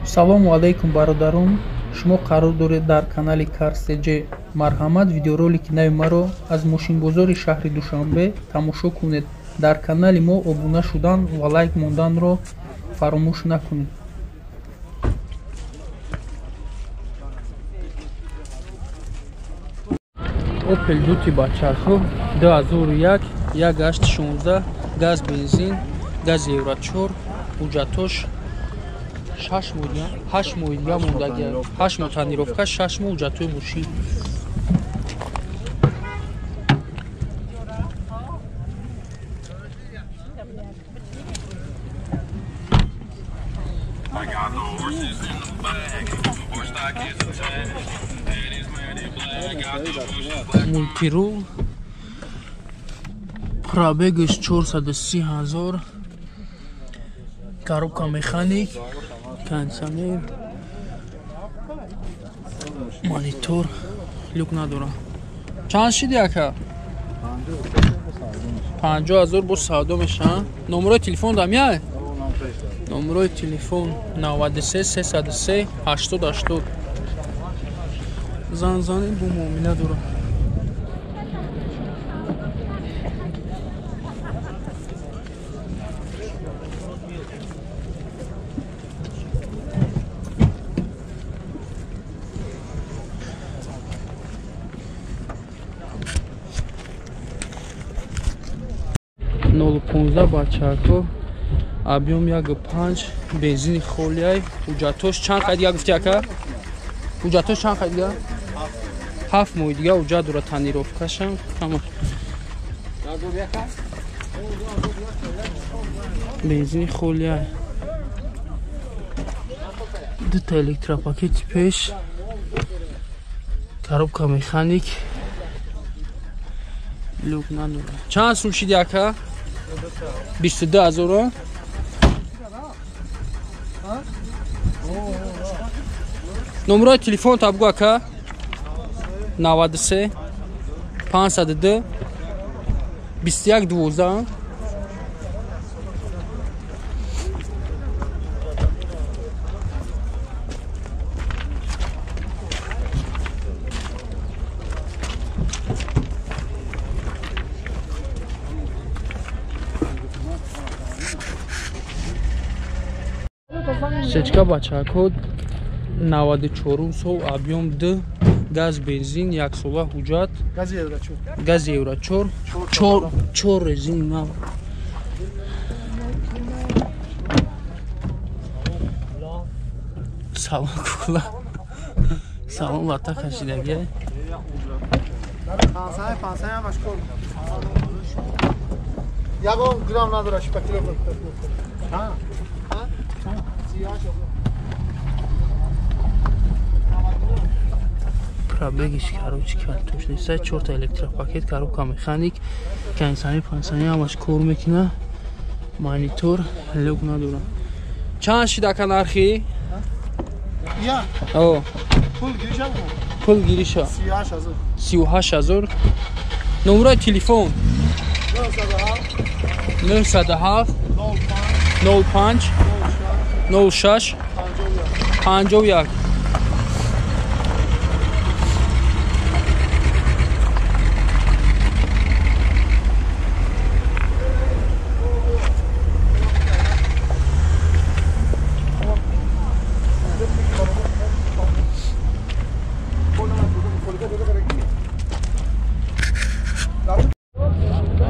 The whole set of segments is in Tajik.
Салому алайкум, бародарон. Шумо қарор доред дар канали Карстж. Марҳамат, видеоролики нави маро аз мошинбозори шаҳри Душанбе тамошо кунед. Дар канали мо обуна шудан ва лайк монданро фаромӯш накунед. Opel Duty бачаҳо 2001 1816 газ бензин газ Евро 4 ҳуҷҷатош 6 моҳ 8 моҳ дига мондагӣ 8 моҳ тонировка 6 моҳ ҳуҷҷатҳои мошин. Мультирул пробегаш 430 ҳазор, коробка механик, кондиционер, монитор, люк надора. Чанд шиди ака? 50 ҳазор бо савдо мешаванд. Номерои телефон дам яй? Номерои телефон 93 303 80 80. Зан зани бо муомила дорад. Нол 15 бачаҳо, объем 1.5, бензини холиай, ҳуҷҷатош чанд қай дига гуфти ака? Ҳуҷҷатош чанд қай дига? 7 моҳ дига ҳуҷҷат дорад, тонировкашам ҳама. Бензини холиай. Дута электропакети пеш, коробка механик, люк надорад. Чанд сум шиди ака? 22 ҳазор. Номерои телефон та бугу ака? 93 502 21 12. Сечка бачаҳо 94 сол, объем 2, газ бензин, як сола ҳуҷҷат, газ Евро 4, 4 резин нав. Салон кукла. Салон лата кашидагӣ. Ягон грамм надорад, шипа кило. Пробегиш короче картош нест. 4 электропакет, коробка механик, кондиционер, пансионер ҳамаш кор мекунад. Монитор, люк надорад. Чанд шид ака нархи? Я. О. Пул гириша? Пул гириша. 38 ҳазор. 38 ҳазор. Номерои телефон 907 05 06 51.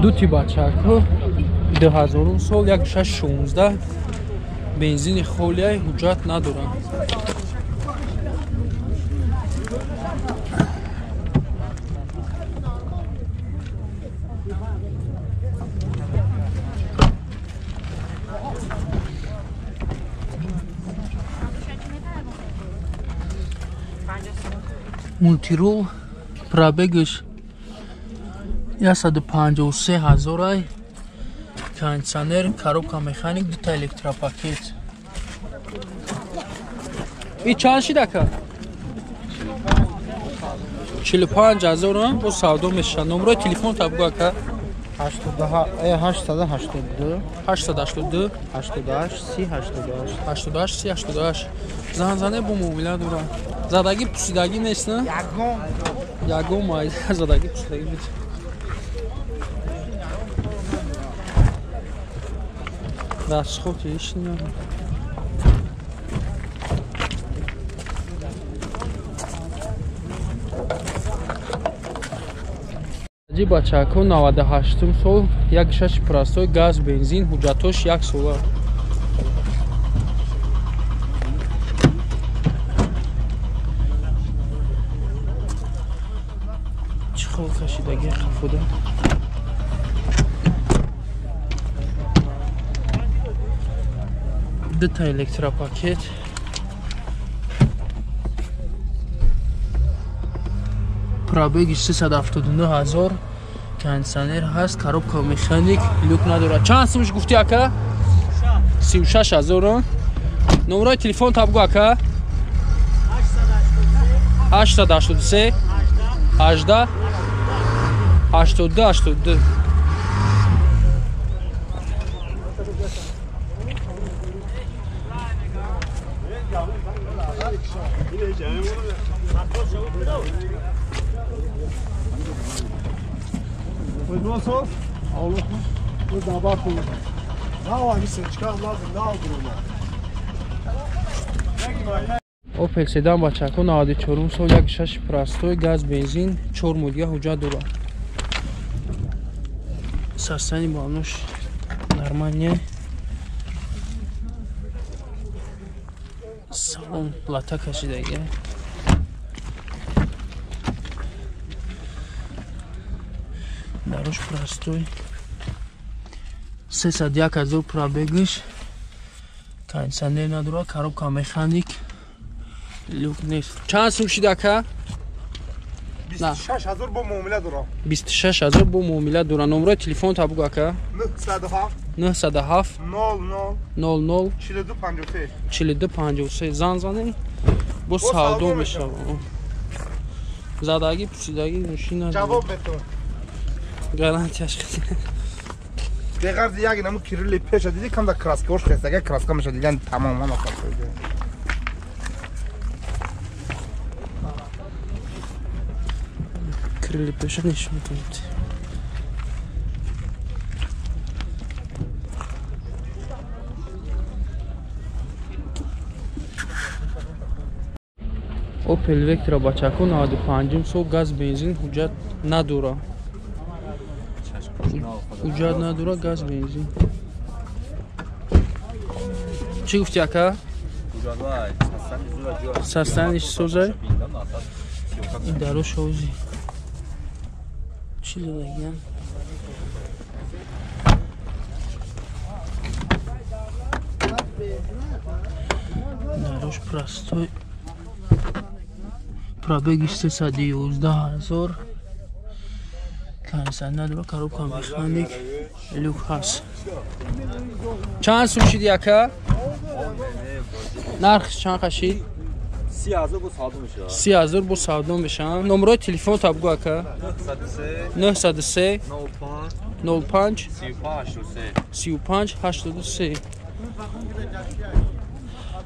Дути бачаҳо 2000 сол 1616 бензини холиай, ҳуҷҷат надоранд. Мультирул пробегаш 153 ҳазорай, кондиционер, коробка механик, дута электропакет. И чанд шид ака? 45 ҳазор бо савдо мешавад. Номерои телефон та бугу ака? 882 882 88 30 88 88 30 88. Занзане бо муомила дорад. Задагӣ пусидагӣ нест, на? Ягон. Ягон майда задагӣ пусидагӣ нест. Расход ҳеч надорад. Ҷи бачако 98 сол, 1.6 простой, газ, бензин, ҳуҷҷатош як сола. Чӣ хол кашидаги хафуда. Дута электропакет. Пробеги 379 000. Кондиционер ҳаст, коробка механик, люк надорад. Чанд сумш гуфти ака? 36 000. Номерои телефон та бугу ака? 883 18 82 82. Opel седан бачако 94 сол, 1.6 простой, газ, бензин, 4 моҳ ҳуҷҷат дорад. Состояние балонош нормальне. Салон лата кашидаги. Дарош простой. 301 000 пробегиш. Кондиционер надорад, коробка механик. Люк нест. Чанд сум шид ака? 26 000 бо муомила дорам. 26 000 бо муомила дорам. Номерои телефон та бугу ака? 907 907 00 00 42 53 42 53. Зан занем бо савдо мешавад. Задагӣ пусидагӣ мошина ҷавоб метавон. Гарантияш хеле. Беғарзи як наму кирилли пеша диди камда краскаош хестага краска меша дидан тамом ҳама краска. Крили пеша нишон медиҳад. Opel Vectra бачако 95 сол, газ, бензин, ҳуҷҷат надора. Ҳуҷҷат надора, газ, бензин. Чӣ гуфти ака? Состояние созай? Ин дарош ҳози. Чӣ задагиям? Дарош простой. Пробеги 311 000. Кондиционер надора, коробка механик, люк ҳаст. Чанд сум шиди ака? Нархш чанд қашид? 30 000 бо савдо мешавад. 30 000 бо савдо мешавад. Номерои телефон та бугу ака? 903 05 35 83.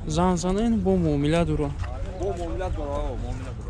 Зан занен бо муомила дорад. Бо муомила дорад, муомила дорад.